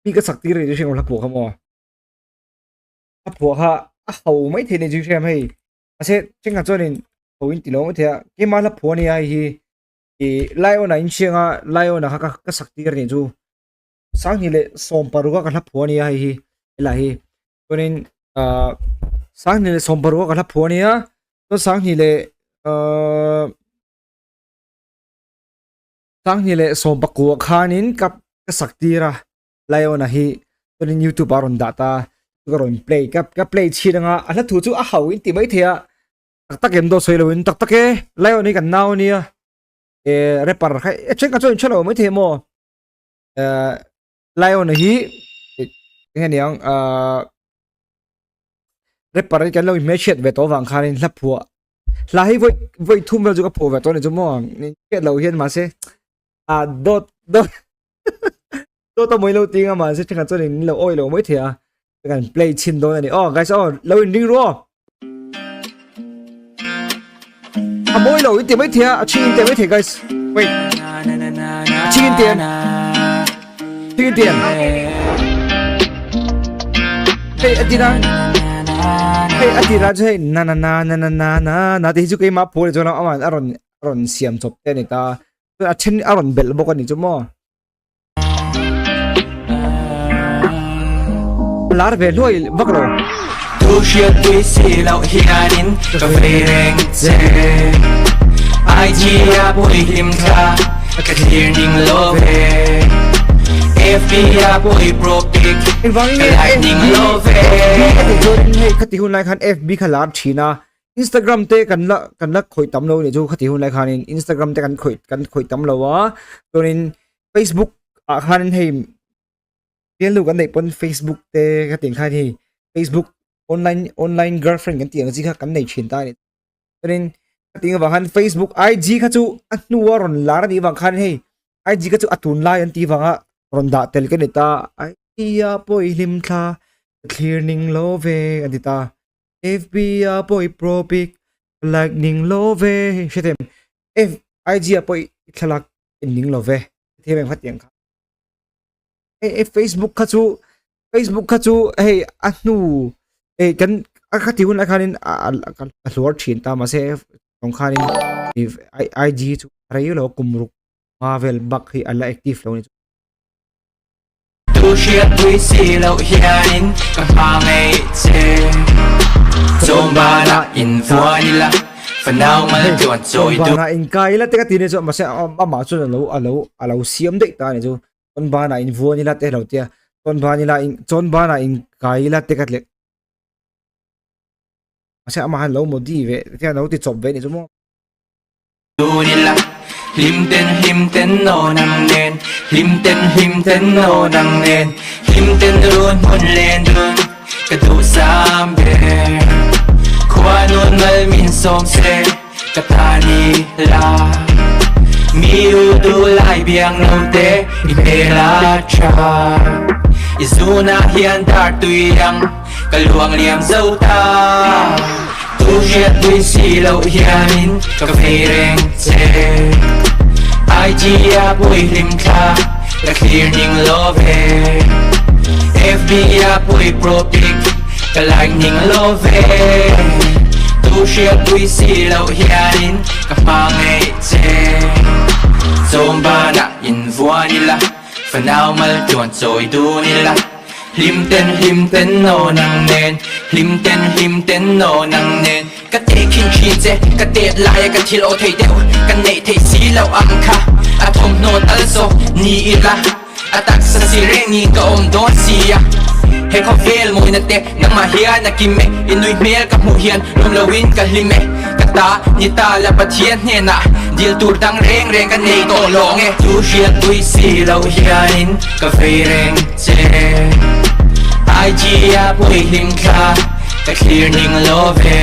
Mi ka sak tir ni chu hriam hla phuah kha maw. A phuah kha a ho mai thei ni chu hriam hei. Mahse thenkhat chuanin ho in ti lo mai thei a, keimah hla phuah ania hei hi ih Lion ah in hriang a, Lion ah kha ka sak tir ni chu. Sanghnih leh 16 a ka hla phuah ania hei hi helai hi. Chuanin ah Sanghnih leh 16 a ka hla phuah ania chuan Sanghnih leh ah Sanghnih leh 19 khanin ka ka sak tir a Lion a hi chuanin youtube ah a rawn dah ta ka rawn play ka ka play chhin anga a hla thu chu a hau in ti mai thei a tak tak em dawt sawi lo in tak tak e Lion hi kan nau ania eh rapper kha e thenkhat chuan in hre lo mai thei maw eh Lion hi eng aniang ah rapper hi kan lo inhmelhriat ve tawh avang khanin hla phuah hla hi vawi vawi thum vel chu ka phuah ve tawh a ni chu maw hriat loh hian mahse ah dawt dawt dawt a mawi lo ting a mahse thenkhat chuan in lo awi lo mai thei a kan play chhin dawn a ni aw guys aw lo in ring ru aw a mawi lo in ti mai thei a a chhing in ti mai thei guys wait a chhing in ti em chhing in ti em hei a ti na hei a ti na chu hei na na na na na na na na ti hi chu keimah phuah ni chuan aman a rawn a rawn siam chawp te a ni ta a then a rawn belh bawk a ni chu maw Lar ve hluai vak lo. Thu hriat pui si loh hianin ka vei reng che IG a pawh i hlim thla ka thlir ning lo ve FB a pawh i pro pic ka like ning lo ve FB ka tih chuan hei khati hun lai khan FB kha lar thin a Instagram te kan la kan la khawih tam lo nih chu khati hun lai khanin Instagram te kan khawih kan khawih tam lo a chuanin Facebook ah khanin hei bialnu kan neih pawn Facebook te ka tih ang khan hei Facebook online online girlfriend kan tih ang chi kha kan nei thin ta a ni chuanin ka tih avang khan Facebook IG kha chu a hnua rawn lar a nih avang khan hei IG kha chu a tunlai an tih avanga rawn dah tel ka ni ta a ia pawh i hlim thla thlir ning lo ve a ti ta. FB a pawh i pro pic like ning lo ve hre them F IG a pawh i thlalak en ning lo ve them em kha tiang kha e e Facebook kha chu Facebook kha chu hei a hnu e kan a kha ti hun lai khanin a a hluar thin ta mahse tawng khanin IG chu rei lo kum ruk hma vel bak hi a la active lo ni chu. Tu hriat pui si loh hianin ka hma ngei che Chawmbana in vuan ila fanau mal chuan chawi duh. Chawmbana in kai ila te ka ti ni chu mahse amah chuan alo alo alo siam daih ta ni chu Chawmbana in vuan ila te lo tia Chawmbana ila in Chawmbana in kai ila te ka tlek mahse amah han lo modi ve te hian alo ti chawp ve ni chu maw. Dun ila hlim ten hlim ten aw nang nen hlim ten hlim ten aw nang nen hlim ten run hmun len dun ka duh sam ber khua nun mal min sawm se ka ta ni la mi u du lai biang lo te i hmel a tha i zunah hian dar tui ang ka luang liam zo ta. Tu hriat pui si loh hianin ka vei reng che IG a pui hlim thla ka thlir ning lo ve FB a pui pro pic ka like ning lo ve Tu hriat pui si loh hianin ka hma ngei che Chawm banah invuan ila fanau mal tluan chawi dun ila. Hlim ten hlim ten aw nang nen Hlim ten hlim ten aw nang nen Ka teh khin thin che ka tet laia ka thil aw thei deuh Ka neih theih si loh ang kha a thawmhnaw tal zawk ni ila A taksa si reng niin ka awm dawn sia He khawvel mawina te nangmah hian a kim e I nui hmel ka hmuh hian lawm loin ka hlim e Ka ta ni ta la Pathian hnenah dil tur dang reng reng ka nei tawh lawng e Tu hriat pui si loh hianin ka vei reng Che IG a pui hlim thla ka thlir ning lo ve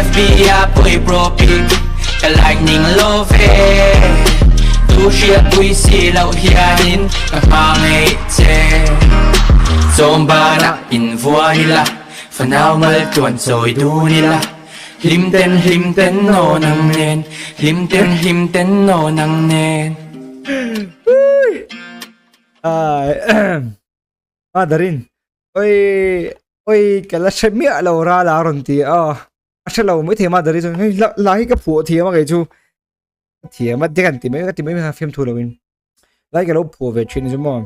FB a pui pro pic ka like ning lo ve Tu hriat pui si loh hianin ka hma ngei che Chawm banah in vuan ila fanau mal tluan chawi dun ila Hlim ten hlim ten aw nang nen hlim ten hlim ten aw nang nen. Ai a darin oi oi ka la hre miah lo ral a rawn ti a a hre lo mai thei ma dari chuan hei la la hi ka phuah thiam a kei chu thiam a te kan ti mai ka ti mai mai fiamthu lo in lai ka lo phuah ve thin chu maw.